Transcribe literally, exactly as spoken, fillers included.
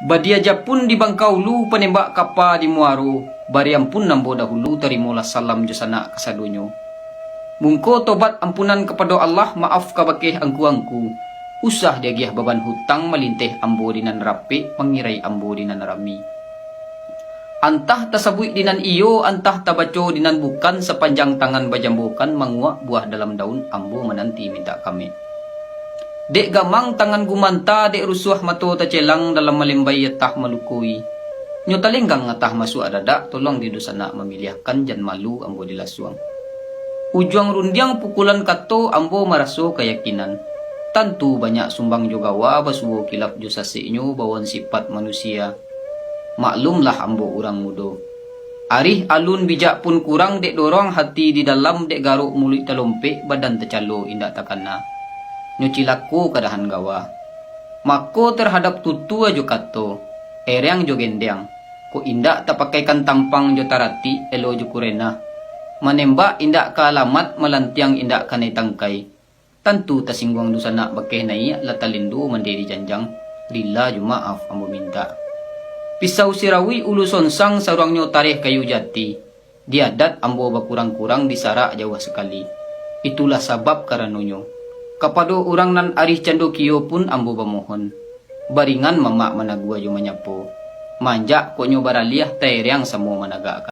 Badia japun di Bangkaulu, panembak kapa di Muaro, bariampun ambo dahulu, tarimolah salam jo sanak kasadonyo. Mungko tobat ampunan kapado Allah, maaf kabakeh angku-angku, usah diagiah baban hutang, malinteh ambo di nan rapek, mangirai ambo di nan rami. Antah tasabuik di nan iyo, antah tabaco di nan bukan, sapanjang tangan bajambokan, manguak buah dalam daun, ambo mananti mintak kamek. Dek gamang tangan gumanta, dek rusuah mato tacelang, dalam malembai atah malukoi. Nyo talenggang atah masuak dadak, tolong di dunsanak mamiliahkan, jan malu ambo dilasuang. Ujuang rundiang pukulan kato, ambo maraso kayakinan. Tantu banyak sumbang jo gawa, basuo kilap jo saseknyo, bawaan sipat manusia. Maklumlah ambo urang mudo. Arih alun bijak pun kurang, dek dorong hati di dalam, dek garok muluik talompek, badan tacalo indak takana. Nyo cilako kadahan gawa. Mako tarhadap tutua jo kato, ereang jo gendeang, kok indak tapakaikan tampang jo taratik, elo jo kurenah. Manembak indak ka alamat, malantiang indak kanai tangkai. Tantu tasingguang dunsanak bakeh naiak, lah talindo mande di janjang, rila jo maaf ambo mintak. Pisau sirawik ulu sonsang, saruangnyo tareh kayu jati. Di adat ambo bakurang-kurang, di sarak jauah sakali. Itulah sabab karanonyo, kapado urang nan arih cando kio pun ambo bamohon. Baringan mamak managua jo manyapo. Manjak kok nyo baraliah, taereang samo managakkan.